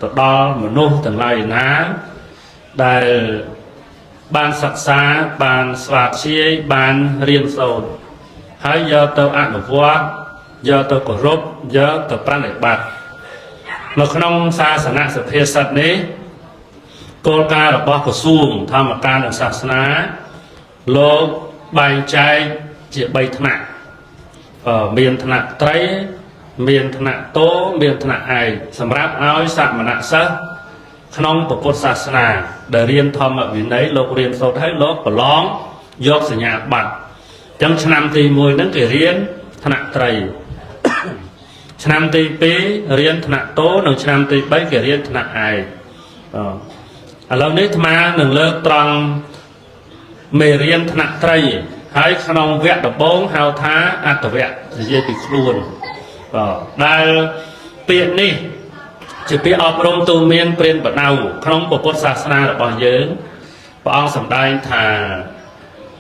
ទៅដល់មនុស្សទាំងឡាយណាដែលបានសិក្សាបានស្វាធ្យាយបានរៀនសូត្រហើយយកទៅអនុវត្តយកទៅគោរពយកទៅប្រណិប័តនៅក្នុងសាសនសុភាសិតនេះគោលការណ៍របស់ក្រសួងធម្មការនិងសាសនាលោកបែងចែកជា3ថ្នាក់មានថ្នាក់ត្រីមានថ្នាក់តោមានថ្នាក់ឯកសម្រាប់ឲ្យសមណសិស្សក្នុងពុទ្ធសាសនាដែលរៀនធម្មវិន័យលោករៀនសូត្រហើយលោកប្រឡងយកសញ្ញាបត្រអញ្ចឹងឆ្នាំទី1ហ្នឹងគេរៀនថ្នាក់ត្រីឆ្នាំទី2រៀនថ្នាក់តោនិងឆ្នាំទី3គេរៀនថ្នាក់ឯកឥឡូវនេះអាត្មានឹងលើកត្រង់មេរៀនថ្នាក់ត្រីហើយក្នុងវគ្គដំបូងហៅថាអត្តវៈនិយាយពីខ្លួនដែលពាក្យនេះជាពាក្យអប់រំទូមានព្រានបដៅក្នុងពុទ្ធសាសនារបស់យើងព្រះអង្គសម្ដែងថា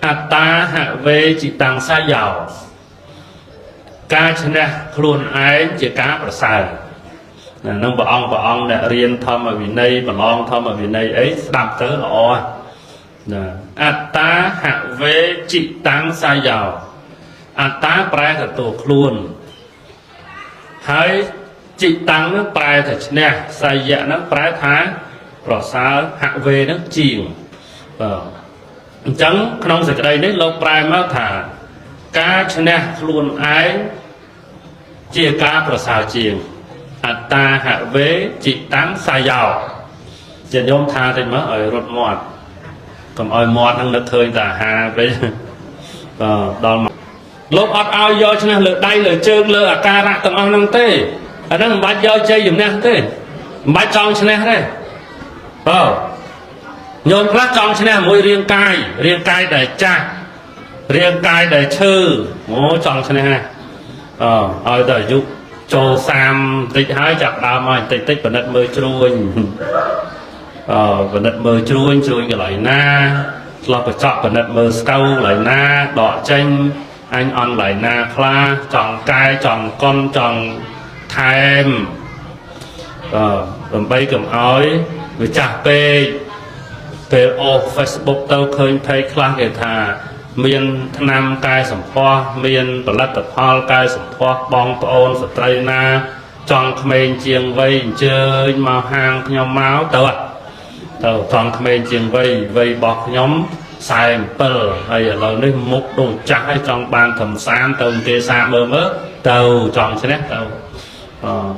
អត្តាហវេจิតាំងសាយោការឈ្នះខ្លួនឯងជាការប្រសើរនឹងព្រះអង្គអ្នករៀនធម្មវិន័យប្រឡងធម្មវិន័យអីស្ដាប់ទៅល្អណាអត្តាហវេจิតាំងសាយោអត្តាប្រែថាតួខ្លួនហើយจิតាំងនឹងប្រែថាឈ្នះសាយៈនឹងប្រែថាប្រសើរហវេនឹងជាងបាទអញ្ចឹងក្នុងសេចក្តីនេះលោកប្រែមកថាការឈ្នះខ្លួនឯងជាការប្រសើរជាងអត្តាហវេจิតាំងសាយោជាញោមថាតិចមកឲ្យរត់មាត់កុំឲ្យមាត់នឹងនឹកឃើញតែអាហារពេកបាទដល់លោកអត់ឲ្យយកឈ្នះលើដៃលើជើងលើអាការៈទាំងអស់ហ្នឹងទេអាហ្នឹងមិនបាច់យកជ័យជំនះទេមិនបាច់ចង់ឈ្នះទេបាទញោមខ្លះចង់ឈ្នះមួយរាងកាយរាងកាយដែលចាស់រាងកាយដែលឈឺអូចង់ឈ្នះណាឲ្យតែអាយុចូល30តិចហើយចាប់ដើមឲ្យតិចតិចពិនិត្យមើលជ្រួញពិនិត្យមើលជ្រួញជ្រួញកន្លែងណាឆ្លោះកញ្ចក់ពិនិត្យមើលស្កូវកន្លែងណាដកចេញអញអន់កន្លែងណាខ្លះចង់កែចង់កុនចង់ថែមដើម្បីកុំឲ្យវាចាស់ពេកពេលអូស Facebook ទៅឃើញ page ខ្លះគេថាមានថ្នាំកែសម្ផស្សមានផលិតផលកែសម្ផស្សបងប្អូនស្ត្រីណាចង់ក្មេងជាងវ័យអញ្ជើញមកហាងខ្ញុំមកទៅទៅចង់ក្មេងជាងវ័យវ័យរបស់ខ្ញុំ47ហើយឥឡូវនេះមុខដូចចាស់ហើយចង់បានត្រឹម30ទៅគេសាកមើលមើលទៅចង់ឈ្នះទៅ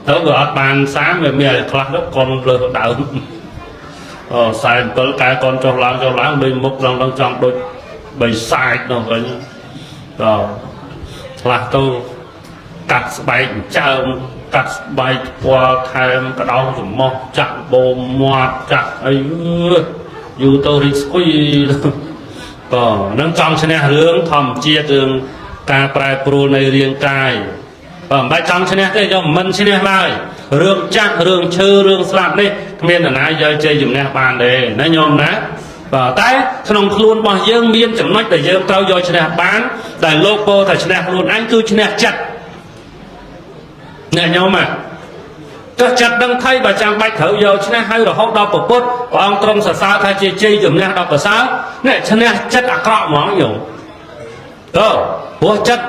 ទៅវាអត់បាន30វាមានខ្លះទៅកុនលើសដើម47កែកុនចុះឡើងចុះឡើងដូចមុខឡើងចង់ដូចបីសាចនោះវិញបាទខ្លះទៅកាត់ស្បែកចិញ្ចើមកាត់ស្បែកពណ៌ថែមកដោសមោះចាក់បូមមាត់ចាក់អីយូរទៅរីស្គុយបាទនឹងចង់ឈ្នះរឿងធម្មជាតិរឿងការប្រែប្រួលនៃរាងកាយបាទមិនបាច់ចង់ឈ្នះទេយកមិនឈ្នះឡើយរឿងចាស់រឿងឈឺរឿងស្លាប់នេះគ្មាននរណាយកជ័យជំនះបានទេណាញោមណាបាទតែក្នុងខ្លួនរបស់យើងមានចំណុចដែលយើងត្រូវយកឈ្នះបានដែលលោកពោលថាឈ្នះខ្លួនឯងគឺឈ្នះចិត្តអ្នកញោមចុះចិត្តដឹងថៃបើចាំបាច់ត្រូវយកឈ្នះហើយរហូតដល់ពុទ្ធព្រះអង្គទ្រង់សរសើរថាជាជ័យជំនះដល់ប្រសើរអ្នកឈ្នះចិត្តអាក្រក់ហ្មងញោមទៅព្រោះចិត្ត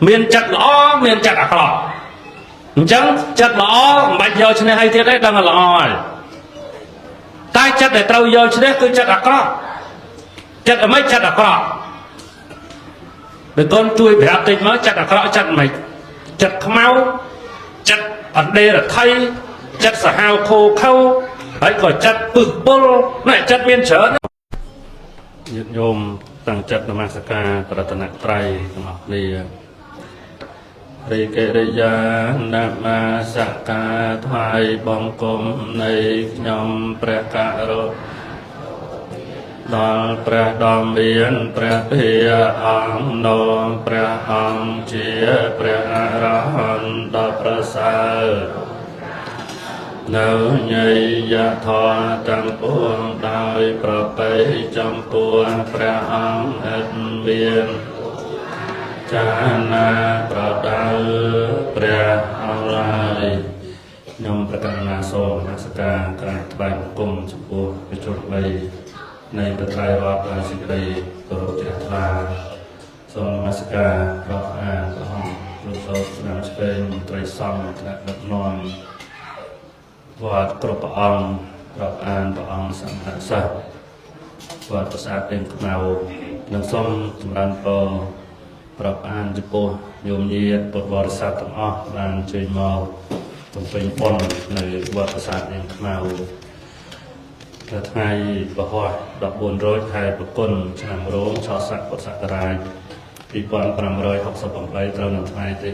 មានចិត្តល្អមានចិត្តអាក្រក់អញ្ចឹងចិត្តល្អមិនបាច់យកឈ្នះអីទៀតទេដឹងតែល្អហើយតែចិត្តដែលត្រូវយកឈ្នះគឺចិត្តអាក្រក់ចិត្តអ្មេចចិត្តអាក្រក់បើកូនជួយប្រាប់តិចមកចិត្តអាក្រក់ចិត្តមិនចិត្តខ្មៅចិត្តអន្តេរថៃចិត្តសាហាវខូខើហើយក៏ចិត្តពឹសពុលណែចិត្តមានច្រើនញាតិញោមតាំងចិត្តនមស្ការប្រតនត្រ័យទាំងអស់គ្នារិកិរិយានមស្ការថ្វាយបង្គំនៃខ្ញុំព្រះករុណាដល់ព្រះដ៏មានព្រះភិយអង្គនោមព្រះអង្គជាព្រះអរហន្តដ៏ប្រសើរនៅញយធម៌ទាំងពួងដោយប្រពៃចំពោះព្រះអង្គឥតមានចាណាប្រដៅព្រះអង្គឡើយ ខ្ញុំប្រកាសណាសូមនមស្ការក្រាបថ្វាយបង្គំចំពោះព្រះជន្មនៃព្រះត្រៃរតន៍ដោយសេចក្តីគោរពជ្រះថ្លាសូមនមស្ការរាប់អានព្រះអង្គលោកសូត្រស្ដាំឆ្វេងមន្ត្រីសង្ឃថ្នាក់ដឹកនាំវត្តគ្រប់ព្រះអង្គរាប់អានព្រះអង្គសមណសិស្សវត្តប្រាសាទរៀងខ្មៅនិងសូមចម្រើនពររាប់អានចំពោះញោមញាតិពុទ្ធបរិស័ទទាំងអស់បានអញ្ជើញមកបំពេញបុណ្យនៅវត្តប្រាសាទរៀងខ្មៅថ្ងៃពហុ14រោចខែប្រគុណឆ្នាំរោងឆស័កពុទ្ធសករាជ2568ត្រូវនៅថ្ងៃទី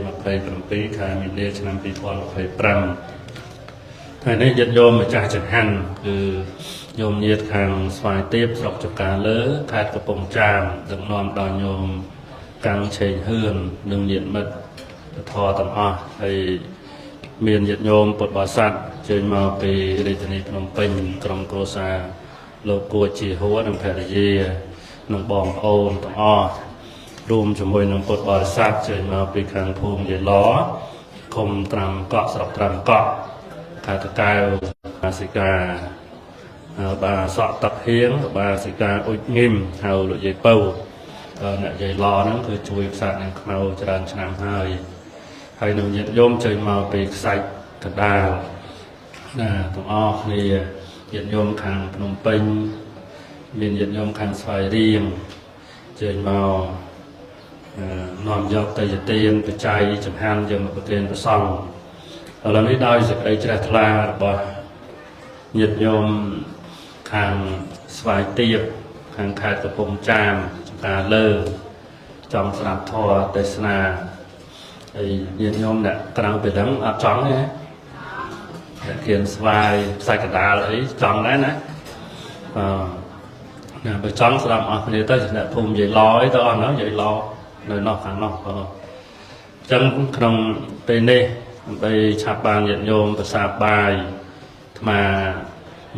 27ខែមីនាឆ្នាំ2025ថ្ងៃនេះញាតិញោមម្ចាស់ចង្ហាន់គឺញោមញាតិខាងស្វាយទៀបស្រុកចកាលើខេត្តកំពង់ចាមដឹកនាំដោយញោមកាំងឆេងហឿននិងញាតិមិត្តពធទាំងអស់ហើយមានញាតិញោមពុទ្ធបរិស័ទជើញមកពីរាជធានីភ្នំពេញក្រុមគ្រួសារលោកគួជាហួរនិងភរិយានិងបងប្អូនទាំងអស់រួមជាមួយនឹងពុទ្ធបរិស័ទជើញមកពីខាងភូមិយេឡឃុំត្រាំកក់ស្រុកត្រាំកក់ខេត្តតាកែវបាសិកាបាសក់ទឹកហៀងបាសិកាអ៊ុចងឹមហៅលោកយាយពៅអ្នកយាយឡហ្នឹងគឺជួយផ្សារនឹងខ្មៅច្រើនឆ្នាំហើយហើយនឹងញាតិញោមចេញមកពីខ្សាច់កណ្ដាលណាទាំងអស់គ្នាញាតិញោមខាងភ្នំពេញមានញាតិញោមខាងស្វាយរៀងចេញមកនាំយកទៅយទានបច្ច័យចង្ហាន់យកមកប្រគេនព្រះសង្ឃឥឡូវនេះដោយសេចក្តីជ្រះថ្លារបស់ញាតិញោមខាងស្វាយទៀបខាងខេត្តកំពង់ចាមចំការលើចង់ស្ដាប់ធម៌ទេសនាហើយញាតិញោមអ្នកក្រៅពីហ្នឹងអត់ចង់ទេអ្នកគៀនស្វាយផ្សាយកណ្ដាលអីចង់ដែរណាបាទណាបើចង់ស្ដាប់អស់គ្នាទៅអ្នកភូមិយាយឡអីទៅអស់ហ្នឹងយាយឡនៅនោះខាងនោះបាទអញ្ចឹងក្នុងពេលនេះដើម្បីឆាប់បានញាតិញោមប្រសាបាយអាត្មា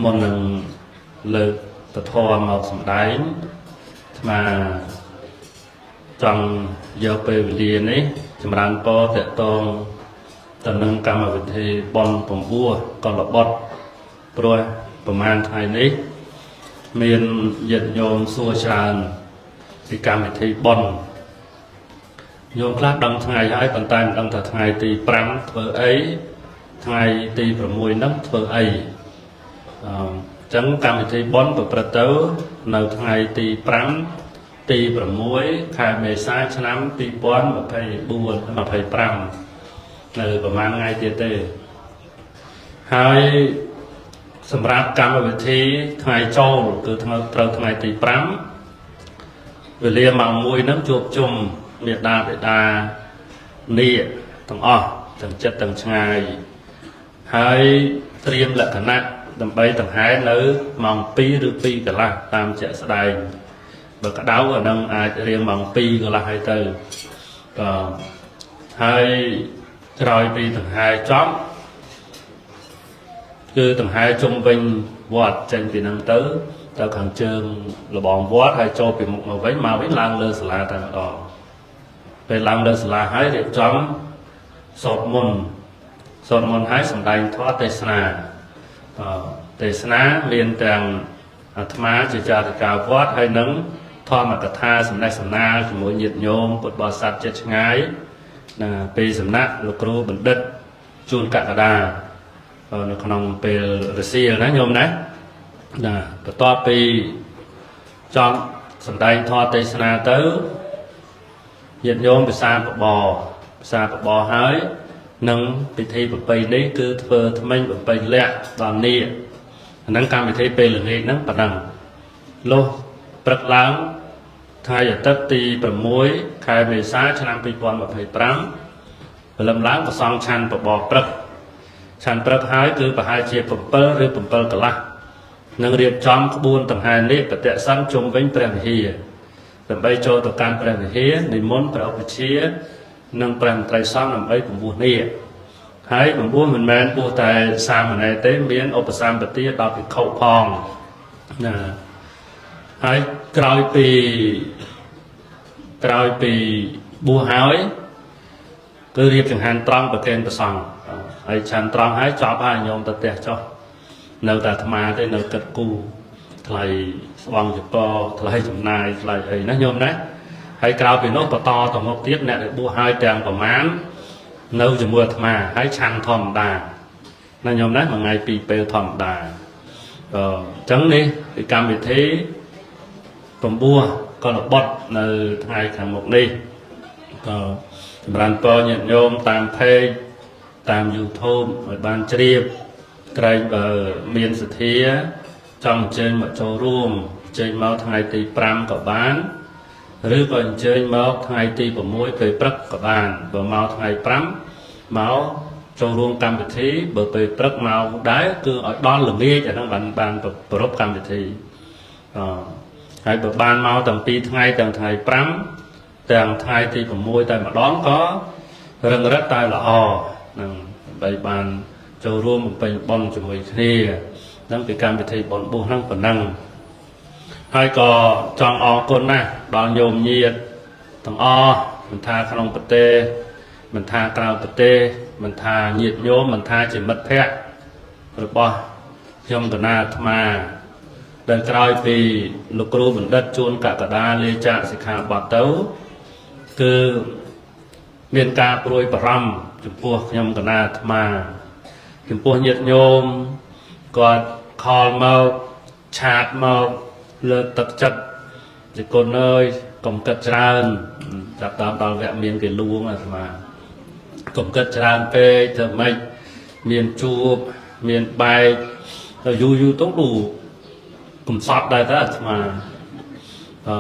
មុននឹងលើកពធមកសម្ដែងអាត្មាចង់យកពេលវេលានេះចម្រើនពរតកតងទៅនឹងកម្មវិធីបុណ្យពំពោះកុលបុត្រព្រោះប្រហែលថ្ងៃនេះមានញាតិញោមសួរច្រើនពីកម្មវិធីបុណ្យញោមខ្លះដឹងថ្ងៃហើយប៉ុន្តែមិនដឹងថាថ្ងៃទី5ធ្វើអីថ្ងៃទី6ហ្នឹងធ្វើអីអញ្ចឹងកម្មវិធីបុណ្យប្រព្រឹត្តទៅនៅថ្ងៃទី5ទី6ខែមេសាឆ្នាំ2024 25នៅប្រហែលថ្ងៃទៀតទេហើយសម្រាប់កម្មវិធីថ្ងៃចូលគឺត្រូវថ្ងៃទី5វេលាម៉ោង1ហ្នឹងជួបជុំមេដាបេដានាគទាំងអស់ទាំងចិត្តទាំងឆ្ងាយហើយត្រៀមលក្ខណៈដើម្បីដង្ហែនៅម៉ោង2ឬ2កន្លះតាមជាក់ស្ដែងបើក្តៅអានឹងអាចរៀងម៉ោង2កន្លះហើយទៅបាទហើយក្រោយពីដង្ហែចប់គឺដង្ហែជុំវិញវត្តចេញពីនឹងទៅខាងជើងលបងវត្តហើយចូលពីមុខមកវិញឡើងលើសាលាតែម្ដងពេលឡើងលើសាលាហើយរៀបចំសូត្រមន្តសូត្រមន្តហើយសម្ដែងធម៌ទេសនាទេសនាមានទាំងអាត្មាជាចារិកាវត្តហើយនឹងធម៌កថាសំណេះសំណាលជាមួយញាតិញោមពុទ្ធបរិស័ទចិត្តឆ្ងាយណាពីសំណាក់លោកគ្រូបណ្ឌិតជួនកកដានៅក្នុងពេលរសៀលណាញោមណាណាបន្ទាប់ពីចង់សម្ដែងធម៌ទេសនាទៅញាតិញោមពិសាបបរពិសាបបរហើយនឹងពិធីប្រពៃនេះគឺធ្វើថ្មិញបំពេញលក្ខដល់នាគអាហ្នឹងកម្មវិធីពេលល្ងាចហ្នឹងប៉ុណ្ណឹងលុះព្រឹកឡើងថ្ងៃអាទិត្យទី6ខែមេសាឆ្នាំ2025ព្រលឹមឡើងប្រសង់ឆាន់បបរព្រឹកឆាន់ព្រឹកហើយគឺប្រហែលជា7ឬ7កន្លះនឹងរៀបចំក្បួនដង្ហែនាគបតិសន្ធជុំវិញព្រះវិហារដើម្បីចូលទៅកាន់ព្រះវិហារនិមន្តព្រះឧបជ្ឈាយ៍និងព្រះមន្ត្រីសង្ឃដើម្បីពំពោះនាគហើយពំពោះមិនមែនពោះតែសាមណេរទេមានឧបសម្បទាដល់ភិក្ខុផងណាហើយក្រោយពីបួសហើយគឺរៀបចង្ហាន់ត្រង់ប្រគេនព្រះសង្ឃ ហើយឆាន់ត្រង់ហើយចប់ហើយញោមទៅផ្ទះចុះនៅតែអាត្មាទេនៅគិតគូថ្លៃស្បង់ចកថ្លៃចំណាយថ្លៃអីណាញោមណាហើយក្រៅពីនោះបន្តទៅមុខទៀតអ្នកដែលបួសហើយទាំងប្រមាណនៅជាមួយអាត្មាហើយឆាន់ធម្មតាណាញោមណាមួយថ្ងៃពីរពេលធម្មតាអញ្ចឹងនេះពីកម្មវិធីពំពោះកលបុត្រនៅថ្ងៃខាងមុខនេះក៏ចម្រើនពរញាតិញោមតាមเพจតាម YouTube ឲ្យបានជ្រាបក្រែងបើមានសទ្ធាចង់អញ្ជើញមកចូលរួមអញ្ជើញមកថ្ងៃទី5ក៏បានឬក៏អញ្ជើញមកថ្ងៃទី6ពេលព្រឹកក៏បានបើមកថ្ងៃ5មកចូលរួមកម្មវិធីបើពេលព្រឹកមកដែរគឺឲ្យដល់ល្ងាចអាហ្នឹងបានប្រពកម្មវិធីអហើយបើបានមកតាំង2ថ្ងៃទាំងថ្ងៃ5ទាំងថ្ងៃទី6តែម្ដងក៏រឹងរិតតែល្អហ្នឹងដើម្បីបានចូលរួមបំពេញបុណ្យជាមួយគ្នាហ្នឹងពីកម្មវិធីបុណ្យបួសហ្នឹងប៉ុណ្ណឹងហើយក៏ចង់អរគុណណាស់ដល់ញោមញាតិទាំងអស់មិនថាក្នុងប្រទេសមិនថាក្រៅប្រទេសមិនថាញាតិញោមមិនថាជាមិត្តភក្តិរបស់ខ្ញុំកណាអាត្មាដែលក្រោយពីលោកគ្រូបណ្ឌិតជួនកកដាលាចាកសិក្ខាបទទៅគឺមានការព្រួយបារម្ភចំពោះខ្ញុំកណាអាត្មាចំពោះញាតិញោមគាត់ខលមកឆាតមកលើកទឹកចិត្តជាគុណអើយកុំគិតច្រើនចាប់តាមដល់វគ្គមានគេលួងអាត្មាកុំគិតច្រើនពេកធ្វើម៉េចមានជួបមានបែកទៅយូរយូរទៅឌូកំសត់ដែរតើអាត្មាអ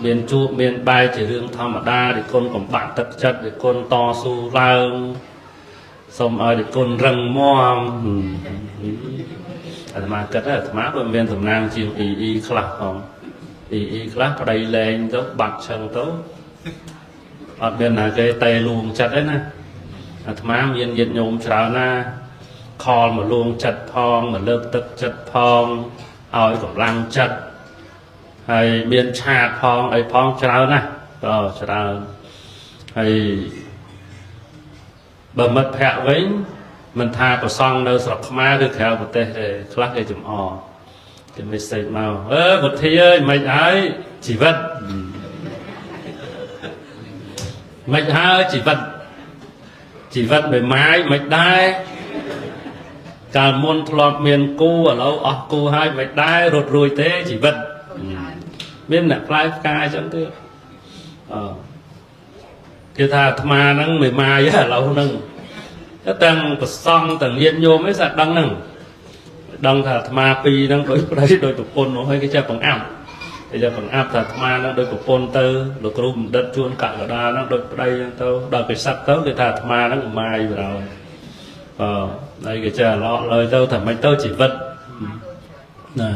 មានជួបមានបែកជារឿងធម្មតាដែលគុណកំបាក់ទឹកចិត្តដែលគុណតស៊ូឡើងសូមឲ្យដែលគុណរឹងមាំអាត្មាគិតអាត្មាក៏មានសំណាងជាងអ៊ីអ៊ីខ្លះផងអ៊ីអ៊ីខ្លះប្តីលែងទៅបាត់ឆឹងទៅអត់មានណាគេតេលួងចិត្តទេណាអាត្មាមានញាតិញោមច្រើនណាខលមកលួងចិត្តផងមកលើកទឹកចិត្តផងឲ្យកម្លាំងចិត្តហើយមានឆាតផងអីផងច្រើនណាស់ក៏ច្រើនហើយបើមិត្តភក្តិវិញមិនថាប្រសង់នៅស្រុកខ្មែរឬក្រៅប្រទេសទេខ្លះគេចំអកគេមេសេចមកអើវុធីអើយមិនហើយជីវិតមិនហើយជីវិតជីវិតបេម៉ាយមិនដែរកាលមុនធ្លាប់មានគូឥឡូវអស់គូហើយមិនដែររត់រួចទេជីវិតមានអ្នកផ្លែផ្កាអញ្ចឹងទៀតអគេថាអាត្មាហ្នឹងមេម៉ាយឥឡូវហ្នឹងទាំងប្រសង់ទាំងញាតិញោមឯងស្អាតដឹងហ្នឹងដឹងថាអាត្មាពីរហ្នឹងដូចប្តីដូចប្រពន្ធមកហើយគេចេះបង្អាប់គេចេះបង្អាប់ថាអាត្មាហ្នឹងដូចប្រពន្ធទៅលោកគ្រូបណ្ឌិតជួនកកដាហ្នឹងដូចប្តីហ្នឹងទៅដល់គេសឹកទៅគេថាអាត្មាហ្នឹងម៉ាយបណ្ដោយអហើយគេចេះឡក់លើទៅថាមិនទៅជីវិតណា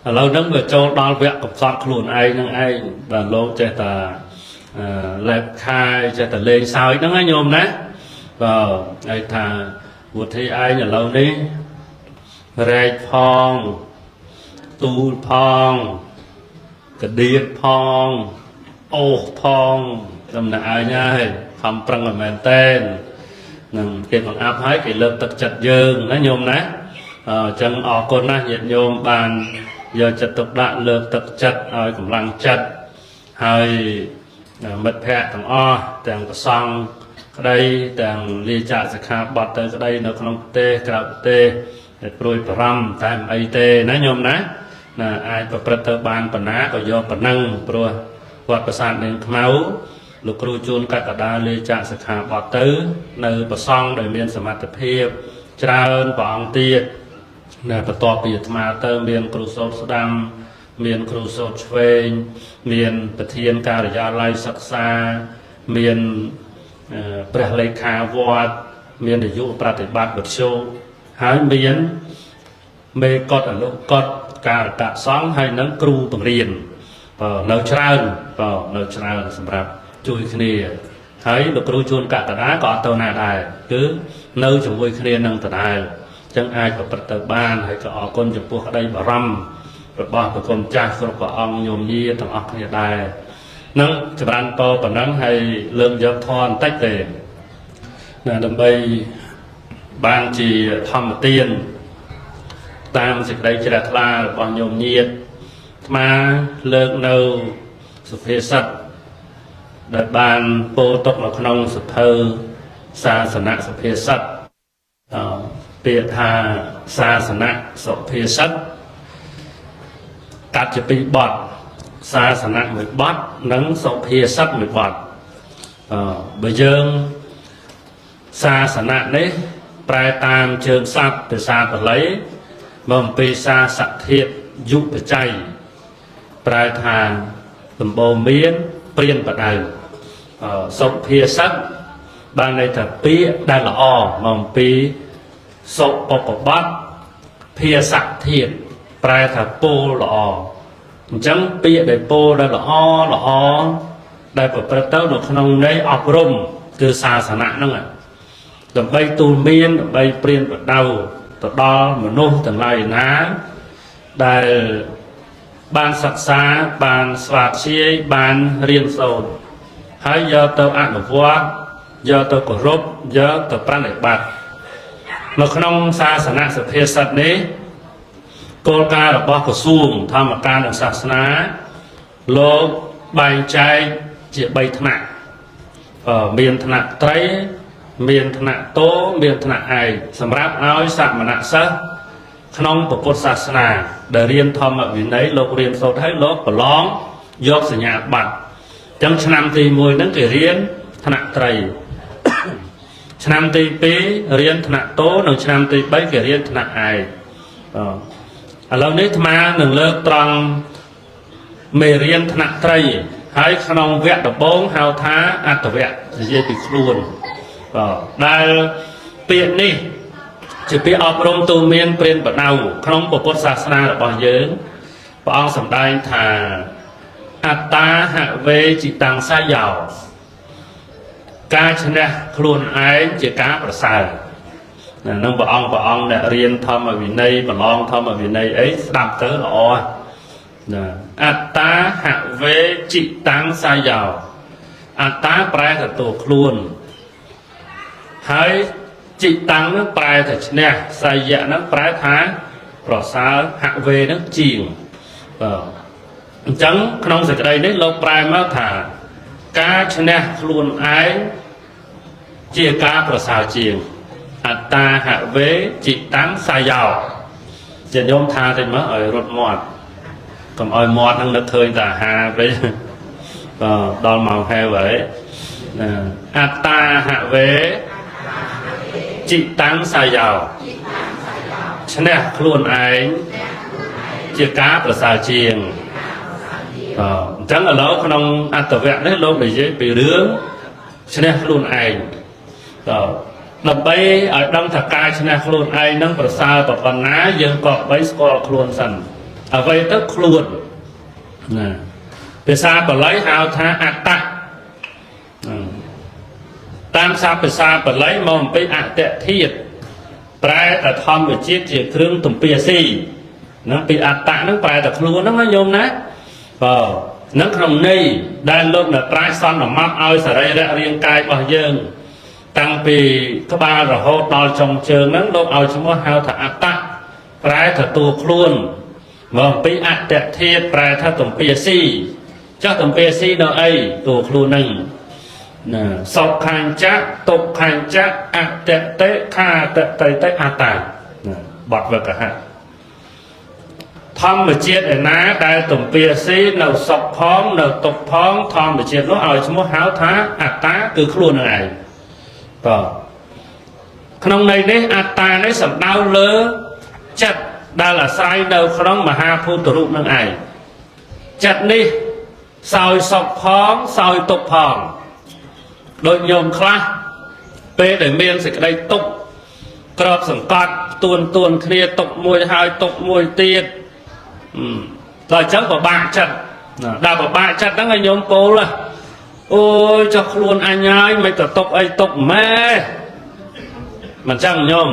ឥឡូវហ្នឹងវាចូលដល់វគ្គកំសត់ខ្លួនឯងហ្នឹងឯងបាទលោកចេះតែលែបខាយចេះតែលេងសើចហ្នឹងណាញោមណាបាទហើយថាវុធីឯងឥឡូវនេះរែកផងទូលផងកដៀតផងអូសផងដំណើរឯងហើយខំប្រឹងឲ្យមែនតែននឹងគេបង្អាប់ហើយគេលើកទឹកចិត្តយើងណាញោមណាអញ្ចឹងអរគុណណាស់ញាតិញោមបានយកចិត្តទុកដាក់លើកទឹកចិត្តឲ្យកម្លាំងចិត្តហើយមិត្តភក្តិទាំងអស់ទាំងប្រសង់ក្តីទាំងលាចាកសិក្ខាបទទៅក្តីនៅក្នុងប្រទេសក្រៅប្រទេសដែលព្រួយបារម្ភតែមិនអីទេណាញោមណាណាអាចប្រព្រឹត្តទៅបានប៉ុណ្ណាក៏យកប៉ុណ្ណឹងព្រោះវត្តប្រាសាទនាងខ្មៅលោកគ្រូជួនកកដាលាចាកសិក្ខាបទទៅនៅប្រសង់ដែលមានសមត្ថភាពច្រើនព្រះអង្គទៀតណាបន្ទាប់ពីអាត្មាទៅមានគ្រូសូត្រស្ដាំមានគ្រូសូត្រឆ្វេងមានប្រធានការិយាល័យសិក្សាមានព្រះលេខាវត្តមាននាយកប្រតិបត្តិវិទ្យុហើយមានមេកុដអនុកុដការកសង្ឃហើយនឹងគ្រូបង្រៀនបើនៅច្រើនបើនៅច្រើនសម្រាប់ជួយគ្នាហើយលោកគ្រូជួនកកដាក៏អត់ទៅណាដែរគឺនៅជាមួយគ្នានឹងដដែលអញ្ចឹងអាចប្រព្រឹត្តទៅបានហើយក៏អរគុណចំពោះក្តីបារម្ភរបស់ប្រគុណចាស់គ្រប់ព្រះអង្គញោមញាទាំងអស់គ្នាដែរនឹងចម្រើនពរប៉ុណ្ណឹងហើយលើកយកធម៌បន្តិចទេណាដើម្បី បានជាធម្មទានតាមសេចក្តីជ្រះថ្លារបស់ញោមញាតអាត្មាលើកនៅសុភាសិតដែលបានពោលទុកនៅក្នុងសភៅសាសនៈសុភាសិតពាក្យថាសាសនៈសុភាសិតកាត់ជាពីរបទសាសនៈមួយបទនិងសុភាសិតមួយបទបើយើងសាសនៈនេះប្រែតាមជើងស័ព្ទភាសាបាលីមកអំពីសាសធាតុយុបច្ច័យប្រែថាសម្បូរមានព្រានបដៅសុភាសិតបានន័យថាពាក្យដែលល្អមកអំពីសុបពបត្តិភាសធាតុប្រែថាពោលល្អអញ្ចឹងពាក្យដែលពោលដែលល្អល្អដែលប្រព្រឹត្តទៅនៅក្នុងន័យអប់រំគឺសាសនៈហ្នឹងដើម្បីទូលមានដើម្បីព្រានបដៅទៅដល់មនុស្សទាំងឡាយណាដែលបានសិក្សាបានស្វាធ្យាយបានរៀនសូត្រហើយយកទៅអនុវត្តយកទៅគោរពយកទៅប្រណិប័តនៅក្នុងសាសនៈសុភាសិតនេះគោលការណ៍របស់ក្រសួងធម្មការនិងសាសនាលោកបែងចែកជា3ថ្នាក់មានថ្នាក់ត្រីមានថ្នាក់តោមានថ្នាក់ឯកសម្រាប់ឲ្យសមណសិស្សក្នុងពុទ្ធសាសនាដែលរៀនធម្មវិន័យលោករៀនសូត្រហើយលោកប្រឡងយកសញ្ញាបត្រអញ្ចឹងឆ្នាំទី1ហ្នឹងគេរៀនថ្នាក់ត្រីឆ្នាំទី2រៀនថ្នាក់តោនិងឆ្នាំទី3គេរៀនថ្នាក់ឯកឥឡូវនេះអាត្មានឹងលើកត្រង់មេរៀនថ្នាក់ត្រីហើយក្នុងវគ្គដំបូងហៅថាអត្តវៈនិយាយពីខ្លួនដែលពាក្យនេះជាពាក្យអប់រំទូមានព្រានបដៅក្នុងពុទ្ធសាសនារបស់យើងព្រះអង្គសម្ដែងថាអត្តាហវេจิតាំងសាយោការឈ្នះខ្លួនឯងជាការប្រសើរនឹងព្រះអង្គអ្នករៀនធម្មវិន័យប្រឡងធម្មវិន័យអីស្ដាប់ទៅល្អណាអត្តាហវេจิតាំងសាយោអត្តាប្រែថាតួខ្លួនហើយจิតាំងនឹងប្រែថាឈ្នះសាយៈនឹងប្រែថាប្រសើរហវេនឹងជាងបាទអញ្ចឹងក្នុងសេចក្តីនេះលោកប្រែមកថាការឈ្នះខ្លួនឯងជាការប្រសើរជាងអត្តាហវេจิតាំងសាយោជាញោមថាតិចមកឲ្យរត់មាត់កុំឲ្យមាត់នឹងនឹកឃើញតែអាហារពេកបាទដល់ម៉ោងហែវហើយអត្តាហវេจิតាំងសាយោឈ្នះខ្លួនឯងជាការប្រសើរជាងអញ្ចឹងឥឡូវក្នុងអត្តវៈនេះលោកនិយាយពីរឿងឈ្នះខ្លួនឯងដើម្បីឲ្យដឹងថាការឈ្នះខ្លួនឯងនឹងប្រសើរប៉ុណ្ណាយើងក៏បីស្គាល់ខ្លួនសិនអ្វីទៅខ្លួនណាភាសាបាលីហៅថាអត្តៈតាមសាភាសាបាលីមកអំពីអត្តធាតុប្រែតែធម្មជាតិជាគ្រឿងទំពាស៊ីនឹងពីអត្តៈនឹងប្រែតែខ្លួនហ្នឹងណាញោមណាបាទនឹងក្នុងន័យដែលលោកអ្នកប្រាជ្ញសន្មត់ឲ្យសរីរៈរាងកាយរបស់យើងតាំងពីក្បាលរហូតដល់ចុងជើងហ្នឹងលោកឲ្យឈ្មោះហៅថាអត្តៈប្រែថាតួខ្លួនមកពីអត្តធាតុប្រែថាទំពាស៊ីចុះទំពាស៊ីដល់អីតួខ្លួនហ្នឹងណាសុខញ្ចៈទុក្ខញ្ចៈអត្តតិខាតតិតិអត្តាបទវកហៈធម្មជាតិឯណាដែលទំពាស៊ីនៅសុខផងនៅទុក្ខផងធម្មជាតិនោះឲ្យឈ្មោះហៅថាអត្តាគឺខ្លួននឹងឯងបាទក្នុងន័យនេះអត្តានេះសំដៅលើចិត្តដែលអាស្រ័យនៅក្នុងមហាភូតរូបនឹងឯងចិត្តនេះសោយសុខផងសោយទុក្ខផងដូចញោមខ្លះពេលដែលមានសេចក្តីទុក្ខក្របសង្កត់ទួនទួនគ្នាទុក្ខមួយហើយទុក្ខមួយទៀតដល់អញ្ចឹងពិបាកចិត្តដល់ពិបាកចិត្តហ្នឹងឲ្យញោមពោលអូយចុះខ្លួនអញហើយមិនទៅទុកអីទុកម៉ែមិនចឹងញោម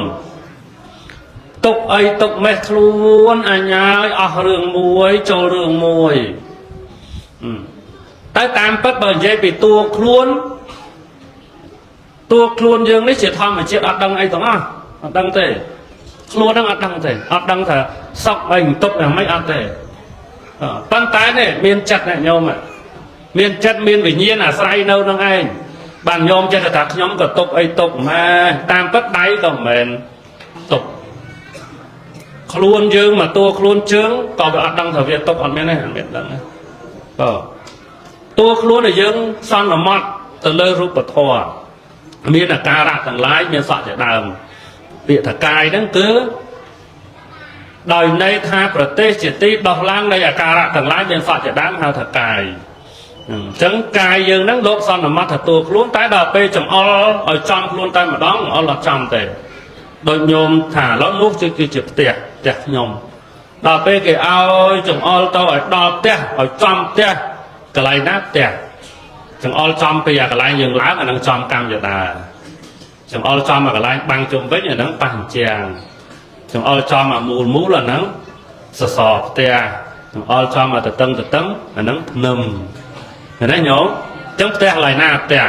ទុកអីទុកម៉េះខ្លួនអញហើយអស់រឿងមួយចូលរឿងមួយតែតាមពិតបើនិយាយពីតួខ្លួនតួខ្លួនយើងនេះជាធម្មជាតិអត់ដឹងអីទាំងអស់ អត់ដឹងទេខ្លួនហ្នឹងអត់ដឹងទេអត់ដឹងថាសក់អីបន្ទប់យ៉ាងម៉េចអត់ទេប៉ុន្តែនេះមានចិត្តអ្នកញោមមានចិត្តមានវិញ្ញាណអាស្រ័យនៅនឹងឯងបានញោមចិត្តថាខ្ញុំក៏ទុកអីទុកម៉ែតាមពិតដៃក៏មិនមែនទុកខ្លួនយើងមកតួខ្លួនជើងក៏វាអត់ដឹងថាវាទុកអត់មានទេអត់មានដឹងទេបាទតួខ្លួនដែលយើងសន្មត់ទៅលើរូបធម៌មានអាការៈទាំងឡាយមានសក់ជាដើមពាក្យថាកាយហ្នឹងគឺដោយន័យថាប្រទេសជាទីដោះឡើងនៃអាការៈទាំងឡាយមានសក់ជាដើមហៅថាកាយអញ្ចឹងកាយយើងហ្នឹងលោកសន្មត់ថាតួខ្លួនតែដល់ពេលចំអល់ឲ្យចំខ្លួនតែម្ដងអល់អត់ចំទេដូចញោមថាឥឡូវនោះគឺជាផ្ទះផ្ទះខ្ញុំដល់ពេលគេឲ្យចំអល់ទៅឲ្យដល់ផ្ទះឲ្យចំផ្ទះកន្លែងណាផ្ទះចង្អុលចំពីអាកន្លែងយើងឡើងអានឹងចំកម្មយដាចង្អុលចំអាកន្លែងបាំងជុំវិញអានឹងប៉ះអញ្ចាំងចង្អុលចំអាមូលមូលអានឹងសសរផ្ទះចង្អុលចំអាតតឹងតតឹងអានឹងភ្នឹមឃើញទេញោមអញ្ចឹងផ្ទះកន្លែងណាផ្ទះ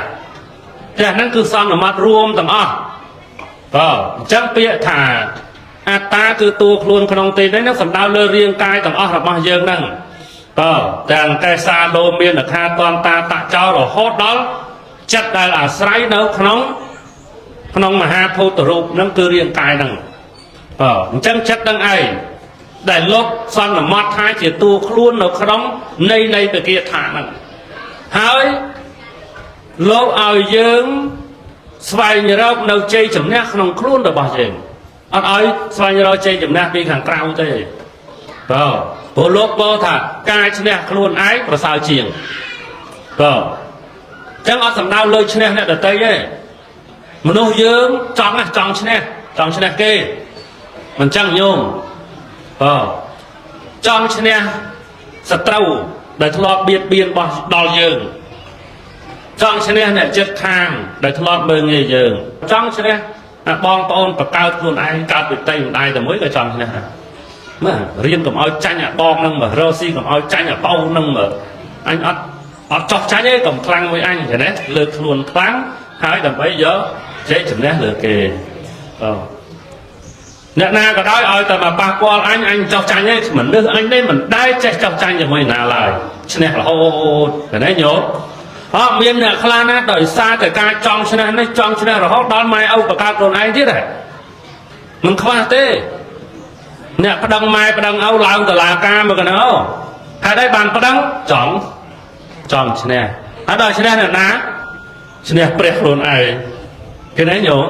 ផ្ទះហ្នឹងគឺសន្មត់រួមទាំងអស់បាទអញ្ចឹងពាក្យថាអត្តាគឺតួខ្លួនក្នុងទីនេះនឹងសំដៅលើរាងកាយទាំងអស់របស់យើងហ្នឹងបាទទាំងកេសាលោមានខាតន្តាតចោរហូតដល់ចិត្តដែលអាស្រ័យនៅក្នុងក្នុងមហាភូតរូបហ្នឹងគឺរាងកាយហ្នឹងបាទអញ្ចឹងចិត្តនឹងឯងដែលលោកសន្មត់ថាជាតួខ្លួននៅក្នុងនៃពគាថាហ្នឹងហើយលោកឲ្យយើងស្វែងរកនៅជ័យជំនះក្នុងខ្លួនរបស់យើងអត់ឲ្យស្វែងរកជ័យជំនះពីខាងក្រៅទេបាទព្រោះលោកពោលថាការឈ្នះខ្លួនឯងប្រសើរជាងបាទអញ្ចឹងអត់សំដៅលើឈ្នះអ្នកដទៃទេមនុស្សយើងចង់ណាស់ចង់ឈ្នះចង់ឈ្នះគេមិនចឹងញោមបាទចង់ឈ្នះសត្រូវដែលធ្លាប់បៀតបៀនរបស់ដល់យើងចង់ឈ្នះអ្នកចិត្តខាងដែលធ្លាប់មើលងាយយើងចង់ឈ្នះបងប្អូនបកើតខ្លួនឯងកើតពីតីម្ដាយតែមួយក៏ចង់ឈ្នះដែរមើលរៀនកុំឲ្យចាញ់អាបងនឹងមករកស៊ីកុំឲ្យចាញ់អាប្អូននឹងមើលអញអត់ចោះចាញ់ទេកុំខ្លាំងមួយអញឃើញទេលើកខ្លួនខ្លាំងហើយដើម្បីយកជ័យជំនះលើគេបាទអ្នកណាក៏ដោយឲ្យតែមកប៉ះពាល់អញអញចោះចាញ់ទេមនុស្សអញនេះមិនដែលចេះចោះចាញ់ជាមួយណាឡើយឈ្នះរហូតឃើញទេញោមអត់មានអ្នកខ្លះណាដោយសារតែការចង់ឈ្នះនេះចង់ឈ្នះរហូតដល់ម៉ែឪបង្កើតខ្លួនឯងទៀតហ៎មិនខ្វះទេអ្នកប្តឹងម៉ែប្តឹងឪឡើងតុលាការមកកណោហេតុអីបានប្តឹងចង់ឈ្នះហើយដល់ឈ្នះអ្នកណាឈ្នះព្រះខ្លួនឯងគេណាញោម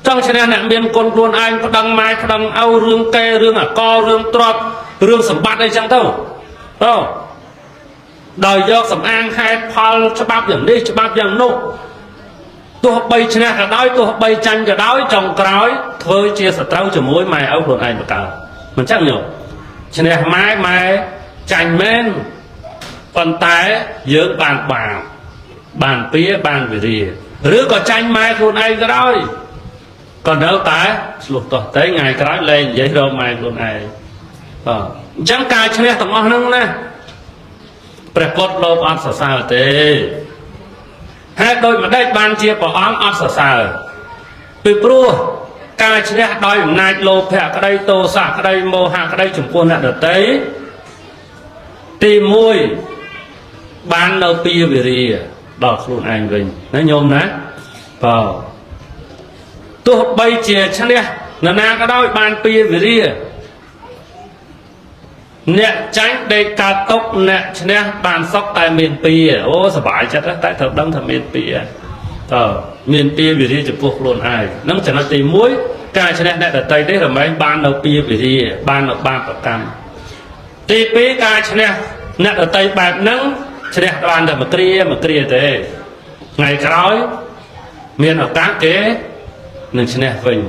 ចង់ឈ្នះអ្នកមានគុណខ្លួនឯងប្តឹងម៉ែប្តឹងឪរឿងកែរឿងអករឿងទ្រព្យរឿងសម្បត្តិអីចឹងទៅអូដោយយកសំអាងហេតុផលច្បាប់យ៉ាងនេះច្បាប់យ៉ាងនោះទោះបីឈ្នះក៏ដោយទោះបីចាញ់ក៏ដោយចុងក្រោយធ្វើជាសត្រូវជាមួយម៉ែឪខ្លួនឯងបង្កើតមិនចឹងញោមឈ្នះម៉ែម៉ែចាញ់មែនប៉ុន្តែយើងបានបាបបានពៀបានវិរិយឬក៏ចាញ់ម៉ែខ្លួនឯងក៏ដោយក៏នៅតែឆ្លោះទាស់តែថ្ងៃក្រោយលែងនិយាយរកម៉ែខ្លួនឯងបាទអញ្ចឹងការឈ្នះទាំងអស់ហ្នឹងណាព្រះពុទ្ធលោកអត់សរសើរទេហេតុដូចម្ដេចបានជាព្រះអង្គអត់សរសើរពីព្រោះការឈ្នះដោយអំណាចលោភៈក្តីទោសៈក្តីមោហៈក្តីចំពោះអ្នកដទៃទី1បាននៅពីវិរិយដល់ខ្លួនឯងវិញណាញោមណាបាទទោះបីជាឈ្នះនរណាក៏ដោយបានពីវិរិយអ្នកចាញ់ដេកកើតទុកអ្នកឈ្នះបានសុខតែមានពៀអូសប្បាយចិត្តតែត្រូវដឹងថាមានពៀតើមានពៀវិរិយចំពោះខ្លួនឯងនឹងចំណុចទី1ការឈ្នះអ្នកដទៃនេះរមែងបាននៅពៀវិរិយបាននៅបាបកម្មទី2ការឈ្នះអ្នកដទៃបែបហ្នឹងឈ្នះបានតែមួយគ្រាមួយគ្រាទេថ្ងៃក្រោយមានឱកាសគេនឹងឈ្នះវិញ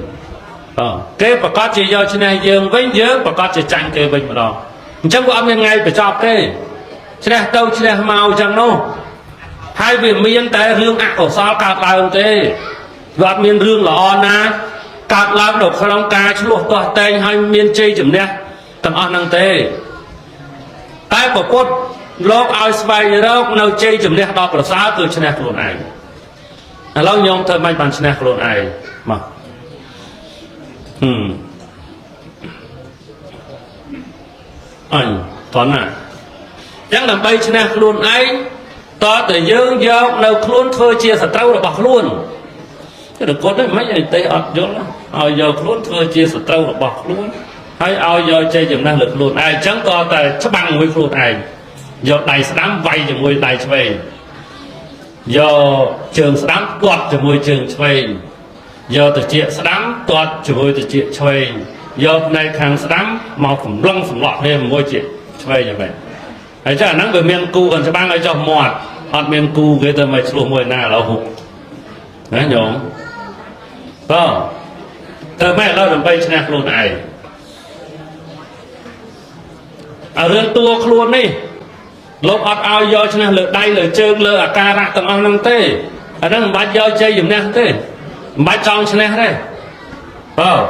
បាទគេប្រកាសជាយកឈ្នះយើងវិញយើងប្រកាសជាចាញ់គេវិញម្ដងអញ្ចឹងវាអត់មានថ្ងៃបញ្ចប់ទេឈ្នះទៅឈ្នះមកអញ្ចឹងនោះហើយវាមានតែរឿងអកុសលកើតឡើងទេវាអត់មានរឿងល្អណាកើតឡើងនៅក្នុងការឆ្លោះទាស់តែងហើយមានជ័យជំនះទាំងអស់ហ្នឹងទេតែព្រះពុទ្ធលោកឲ្យស្វែងរកនៅជ័យជំនះដល់ប្រសើរគឺឈ្នះខ្លួនឯងឥឡូវញោមធ្វើម៉េចបានឈ្នះខ្លួនឯងមក ហឹមអញតោះណាចឹងដើម្បីឈ្នះខ្លួនឯងតើតែយើងយកនៅខ្លួនធ្វើជាសត្រូវរបស់ខ្លួនតែគាត់នេះមិនអីទេអត់យល់ឲ្យយកខ្លួនធ្វើជាសត្រូវរបស់ខ្លួនហើយឲ្យយកជ័យជំនះលើខ្លួនឯងអញ្ចឹងក៏តែច្បាំងមួយខ្លួនឯងយកដៃស្ដាំវាយជាមួយដៃឆ្វេងយកជើងស្ដាំទាត់ជាមួយជើងឆ្វេងយកត្រចៀកស្ដាំទាត់ជាមួយត្រចៀកឆ្វេងយកផ្នែកខាងស្ដាំមកសម្លឹងសម្លក់គ្នាមួយជាឆ្វេងយ៉ាងម៉េចហើយចាអាហ្នឹងវាមានគូកញ្ច្បាំងឲ្យចុះមាត់អត់មានគូគេទៅមកឆ្លោះមួយណាឥឡូវហុកណាញោមបងទៅម៉េចឥឡូវដើម្បីឈ្នះខ្លួនឯងអារឿងតួខ្លួននេះលោកអត់ឲ្យយកឈ្នះលើដៃលើជើងលើអាការៈទាំងអស់ហ្នឹងទេអាហ្នឹងមិនបាច់យកជ័យជំនះទេមិនបាច់ចង់ឈ្នះទេបង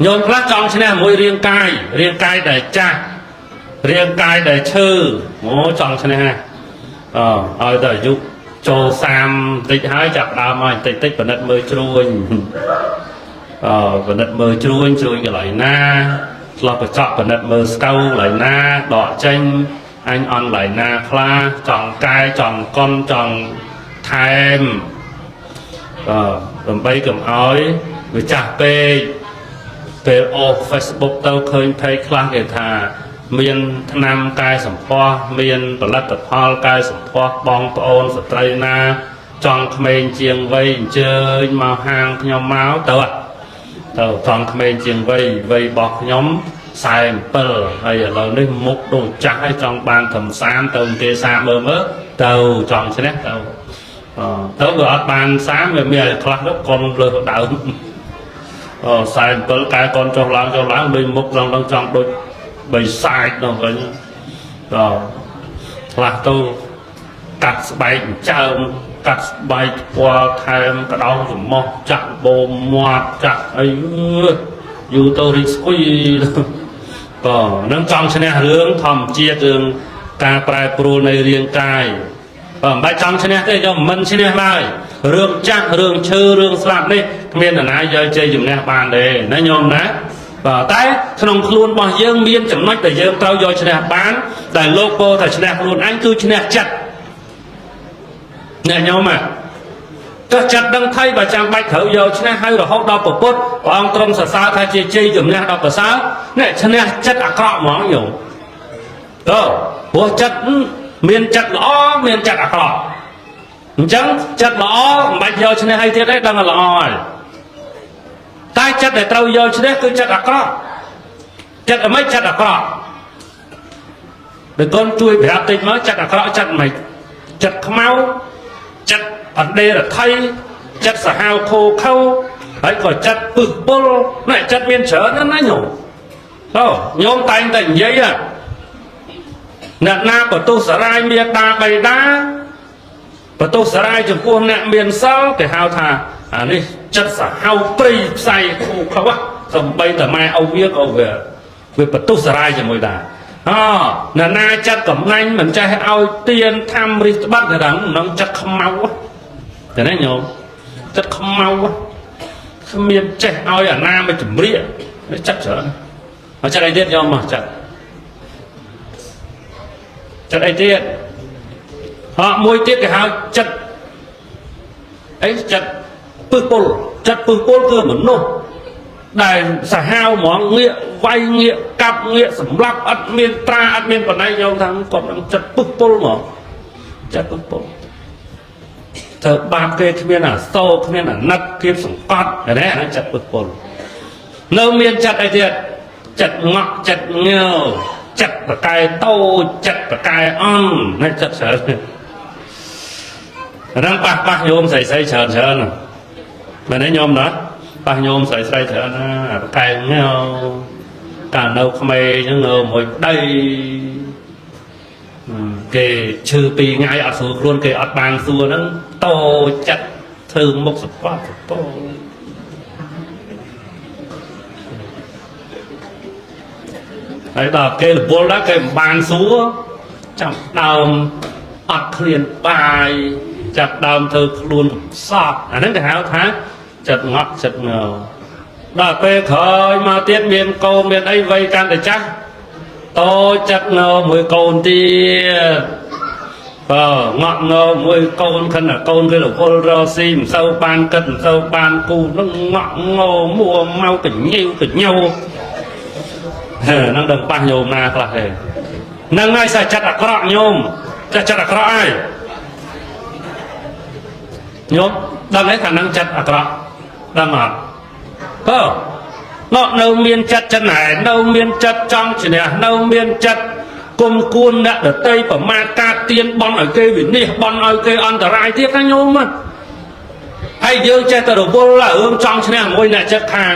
ញោមខ្លះចង់ឈ្នះមួយរាងកាយរាងកាយដែលចាស់រាងកាយដែលឈឺអូចង់ឈ្នះណាអឲ្យតែអាយុចូល30តិចហើយចាប់ដើមឲ្យតិចតិចពិនិត្យមើលជ្រួញពិនិត្យមើលជ្រួញជ្រួញកន្លែងណាឆ្លោះកញ្ចក់ពិនិត្យមើលស្កៅកន្លែងណាដកចេញអញអន់កន្លែងណាខ្លះចង់កែចង់កុនចង់ថែមដើម្បីកុំឲ្យវាចាស់ពេកពេលអូស Facebook ទៅឃើញ page ខ្លះគេថាមានថ្នាំកែសម្ផស្សមានផលិតផលកែសម្ផស្សបងប្អូនស្ត្រីណាចង់ក្មេងជាងវ័យអញ្ជើញមកហាងខ្ញុំមកទៅទៅចង់ក្មេងជាងវ័យវ័យរបស់ខ្ញុំ47ហើយឥឡូវនេះមុខដូចចាស់ហើយចង់បានត្រឹម30ទៅគេសាកមើលមើលទៅចង់ឈ្នះទៅទៅវាអត់បាន30វាមានខ្លះទៅកុនលើដើម47កែកុនចុះឡើងចុះឡើងដូចមុខឡើងចង់ដូចបីសាចដល់វិញដល់ខ្លះទៅកាត់ស្បែកចើមកាត់ស្បែកពណ៌ថែមកដោងច្រមុះចាក់បូមមាត់ចាក់អីយូរទៅរីកស្គុយក៏នឹងចង់ឈ្នះរឿងធម្មជាតិរឿងការប្រែប្រួលនៃរាងកាយបើមិនបាច់ចង់ឈ្នះទេយកមិនឈ្នះឡើយរឿងចាស់រឿងឈឺរឿងស្លាប់នេះគ្មាននរណាយកជ័យជំនះបានទេណាញោមណាបាទតែក្នុងខ្លួនរបស់យើងមានចំណុចដែលយើងត្រូវយកឈ្នះបានដែលលោកពោលថាឈ្នះខ្លួនឯងគឺឈ្នះចិត្តអ្នកញោមចុះចិត្តដឹងថៃបើចាំបាច់ត្រូវយកឈ្នះហើយរហូតដល់ពុទ្ធព្រះអង្គទ្រង់សរសើរថាជាជ័យជំនះដល់ប្រសើរអ្នកឈ្នះចិត្តអាក្រក់ហ្មងញោមទៅព្រោះចិត្តមានចិត្តល្អមានចិត្តអាក្រក់អញ្ចឹងចិត្តល្អមិនបាច់យកឈ្នះអីទៀតទេដឹងតែល្អហើយតែចិត្តដែលត្រូវយកឈ្នះគឺចិត្តអាក្រក់ចិត្តអ្មេចចិត្តអាក្រក់បើកូនជួយប្រាប់តិចមកចិត្តអាក្រក់ចិត្តមិនចិត្តខ្មៅចិត្តអន្តេរថៃចិត្តសាហាវខូខើហើយក៏ចិត្តពឹសពុលណែចិត្តមានច្រើនណាស់ណាញោមអូញោមតែងតែនិយាយអ្នកណាបន្ទោសសារាយមេតាបៃតាបន្ទោសសារាយចំពោះអ្នកមានសិលគេហៅថាអានេះចិត្តសាហាវព្រៃផ្សៃខូខើសំបីតែម៉ែឪវាក៏វាបន្ទោសសារាយជាមួយដែរអអ្នកណាចិត្តកំណាញ់មិនចេះឲ្យទៀនធម្មរិះត្បិតគេថានឹងចិត្តខ្មៅតែណាញោមចិត្តខ្មៅគ្មានចេះឲ្យអាណាមកជំរាកចិត្តច្រើនហើយចិត្តអីទៀតញោមមកចិត្តចិត្តអីទៀតហកមួយទៀតគេហៅចិត្តអីចិត្តពឹសពុលចិត្តពឹសពុលគឺមនុស្សដែលសាហាវហ្មងងាកវាយងាកកាប់ងាកសម្លាប់អត់មានត្រាអត់មានបណៃញោមថាគាត់នឹងចិត្តពឹសពុលហ្មងចិត្តពឹសពុលធ្វើបាបគេគ្មានអាសូរគ្មានអាណិតគៀបសង្កត់ណាហ្នឹងចិត្តពឹសពុលនៅមានចិត្តអីទៀតចិត្តងក់ចិត្តងើចិត្តប្រកែតូចចិត្តប្រកែអន់ណាចិត្តច្រើនរឹងប៉ះប៉ះញោមស្រីស្រីច្រើនច្រើនមែនទេញោមណាប៉ះញោមស្រីស្រីច្រើនណាប្រកែងើកាលនៅក្មេងហ្នឹងងើមួយប្តីគេឈឺពីរថ្ងៃអត់ស្រួលខ្លួនគេអត់បានសួរហ្នឹងតូចចិត្តធ្វើមុខសពតសពហើយដល់គេរវល់ដែរគេមិនបានសួរចាប់ដើមអត់ឃ្លានបាយចាប់ដើមធ្វើខ្លួនសពអាហ្នឹងគេហៅថាចិត្តងក់ចិត្តងើ ដល់ពេលក្រោយមកទៀតមានកូនមានអីវ័យកាន់តែចាស់តូចចិត្តងមួយកូនទៀតបើងក់ងមួយកូនខណៈកូនគេរវល់រកស៊ីមិនសូវបានគិតមិនសូវបានគូនឹងងក់ងមួមកកញៀវកញោហ្នឹងដឹងប៉ះញោមណាខ្លះទេហ្នឹងហើយសាចិត្តអាក្រក់ញោមចាស់ចិត្តអាក្រក់ហើយញោមដឹងទេថានឹងចិត្តអាក្រក់ដឹងអត់បើងក់នៅមានចិត្តចិនឯនៅមានចិត្តចង់ឈ្នះនៅមានចិត្តគុំគួនអ្នកដតីប្រមាថការទៀនបន់ឲ្យគេវិនិច្ឆ័យបន់ឲ្យគេអន្តរាយទៀតណាញោមហើយយើងចេះតែរវល់រឿងចង់ឈ្នះមួយអ្នកចិត្តខាង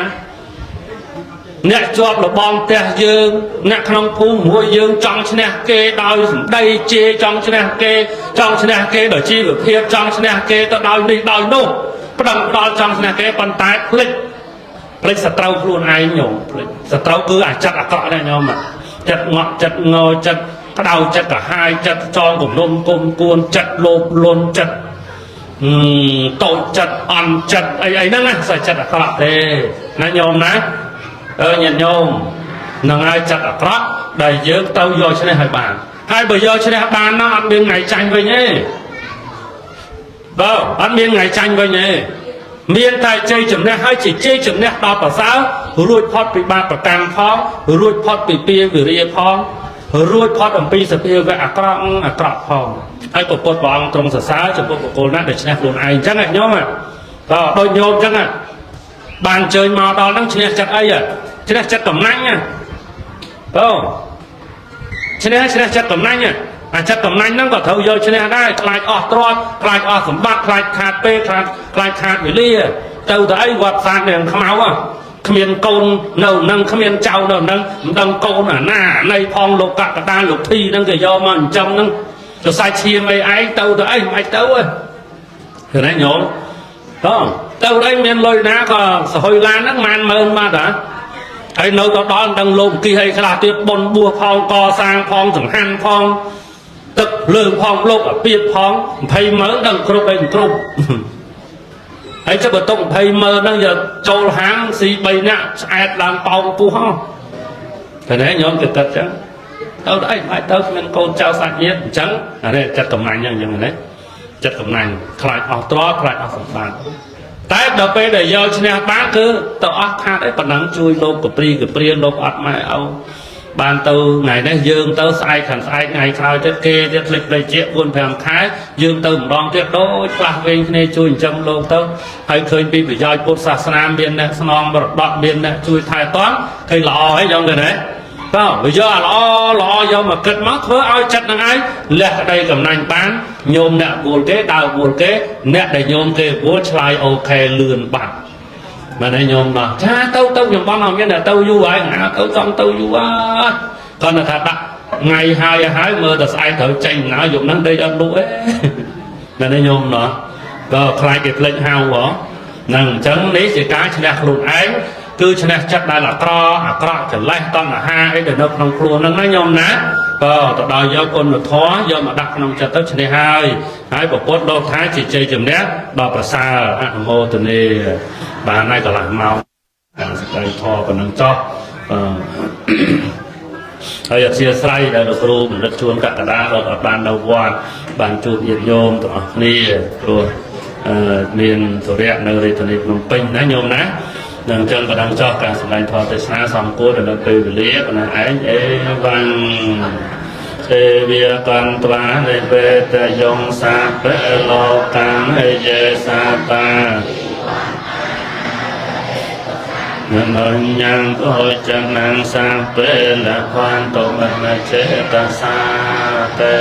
អ្នកជាប់លបងផ្ទះយើងអ្នកក្នុងភូមិមួយយើងចង់ឈ្នះគេដោយសម្ដីជេរចង់ឈ្នះគេចង់ឈ្នះគេដោយជីវភាពចង់ឈ្នះគេទៅដោយនេះដោយនោះប្តឹងផ្ដាល់ចង់ឈ្នះគេប៉ុន្តែភ្លេចភ្លេចសត្រូវខ្លួនឯងញោមភ្លេចសត្រូវគឺអាចិត្តអាក្រក់នេះញោមចិត្តងក់ចិត្តងចិត្តក្តៅចិត្តកាហាយចិត្តចងគំនុំគុំគួនចិត្តលោភលន់ចិត្តតូចចិត្តអន់ចិត្តអីអីហ្នឹងណាសើចិត្តអាក្រក់ទេណាញោមណាអើញាតិញោមនឹងហើយចិត្តអាក្រក់ដែលយើងទៅយកឈ្នះឲ្យបានហើយបើយកឈ្នះបានណាអត់មានថ្ងៃចាញ់វិញទេបើអត់មានថ្ងៃចាញ់វិញទេមានតែជ័យជំនះហើយជាជ័យជំនះដល់ប្រសើររួចផុតពីបាបកម្មផងរួចផុតពីពាវិរិយផងរួចផុតអំពីសភាវៈអាក្រក់អាក្រក់ផងហើយពុទ្ធព្រះអង្គទ្រង់សរសើរចំពោះបុគ្គលណាដែលឈ្នះខ្លួនឯងអញ្ចឹងញោមបាទដូចញោមអញ្ចឹងបានជើញមកដល់ហ្នឹងឈ្នះចិត្តអីឈ្នះចិត្តកំណាញ់ណាបងឈ្នះឈ្នះចិត្តកំណាញ់អាចិត្តកំណាញ់ហ្នឹងក៏ត្រូវយកឈ្នះដែរខ្លាចអស់ទ្រព្យខ្លាចអស់សម្បត្តិខ្លាចខាតពេលខ្លាចខ្លាចខាតវេលាទៅទៅអីវត្តសាស្ត្រនឹងខ្មៅគ្មានកូននៅនឹងគ្មានចៅនៅនឹងមិនដឹងកូនអាណានៃផងលោកកកតាលោកធីហ្នឹងគេយកមកចិញ្ចឹមហ្នឹងទៅសាច់ឈាមអីឯងទៅទៅអីមិនអាចទៅទេឃើញទេញោមបងទៅអីមានលុយណាក៏សហុយឡានហ្នឹងម៉ានម៉ឺនបាត់ហ៎ហើយនៅទៅដល់ដឹងលោកគិះអីខ្លះទៀតប៉ុនបួសផងកសាងផងចង្ហាន់ផងទឹកលើងផងលោកអាពាតផង20ម៉ឺនដឹងគ្រប់អីមិនគ្រប់ហើយចុះបើទុក20ម៉ឺនហ្នឹងយកចូលហាងស៊ី3នាក់ឆ្អែតឡើងប៉ោងពុះហ៎តែនេះញោមគេគិតចឹងទៅអីមិនអាចទៅគ្មានកូនចៅសាច់ញាតិអញ្ចឹងអានេះចិត្តកំណាញ់ចឹងអញ្ចឹងណាចិត្តកំណាញ់ខ្លាចអស់ទ្រព្យខ្លាចអស់សម្បត្តិតែដល់ពេលដែលយកឈ្នះបានគឺទៅអស់ខាតអីប៉ុណ្ណឹងជួយលោកកព្រីកព្រាលោកអត់ម៉ែឪបានទៅថ្ងៃនេះយើងទៅស្អែកខាងស្អែកថ្ងៃក្រោយទៀតគេទៀតភ្លេចភ្លេចជា4 5ខែយើងទៅម្ដងទៀតដូចផ្លាស់វែងគ្នាជួយចិញ្ចឹមលោកទៅហើយឃើញពីប្រយោជន៍ពុទ្ធសាសនាមានអ្នកស្នងមរតកមានអ្នកជួយថែទាំឃើញល្អហើយយ៉ាងទៅណាបាទវាយកអាល្អល្អយកមកគិតមកធ្វើឲ្យចិត្តនឹងឯងលះក្តីកំណាញ់បានញោមអ្នកបួលគេដើរបួលគេអ្នកដែលញោមគេបួលឆ្លើយអូខេលឿនបាត់មែនទេញោមណោះចាទៅទៅខ្ញុំបងអត់មានតែទៅយូរហើយណាទៅចង់ទៅយូរហើយគាត់ថាដាក់ថ្ងៃហើយហើយមើលតែស្អែកត្រូវចេញណាយប់ហ្នឹងដេកអត់លក់ទេមែនទេញោមណោះក៏ខ្លាចគេភ្លេចហៅហ៎ហ្នឹងអញ្ចឹងនេះជាការឈ្នះខ្លួនឯងគឺឈ្នះចិត្តដែលអាក្រក់អាក្រក់ចលេះតណ្ហាអីដែលនៅក្នុងខ្លួនហ្នឹងណាញោមណាបើទៅដល់យកគុណធម៌យកមកដាក់ក្នុងចិត្តទៅឈ្នះហើយហើយពពុទ្ធលោកថាជាជ័យជំនះដល់ប្រសើរអនុមោទនាបានហើយកន្លះម៉ោងសក្តិធម៌ប៉ុណ្ណឹងចោះហើយអធិស្ឋានដែលលោកគ្រូបណ្ឌិតជួនកកដាលោកអត់បាននៅវត្តបានជួបញាតិញោមទាំងអស់គ្នាព្រោះមានទរៈនៅរាជធានីភ្នំពេញណាញោមណានឹងចឹងក៏ដឹងចោះការសម្ដែងធម៌ទេសនាសំគួរដល់ពេលវេលាប៉ុណ្ណាឯងអេវ៉ាំងទេវាកន្ត្វានិវេតយងសាបេលោកੰហេយេសាតានមញ្ញងអោចនងសាបេលខន្តមនចេតសាតេ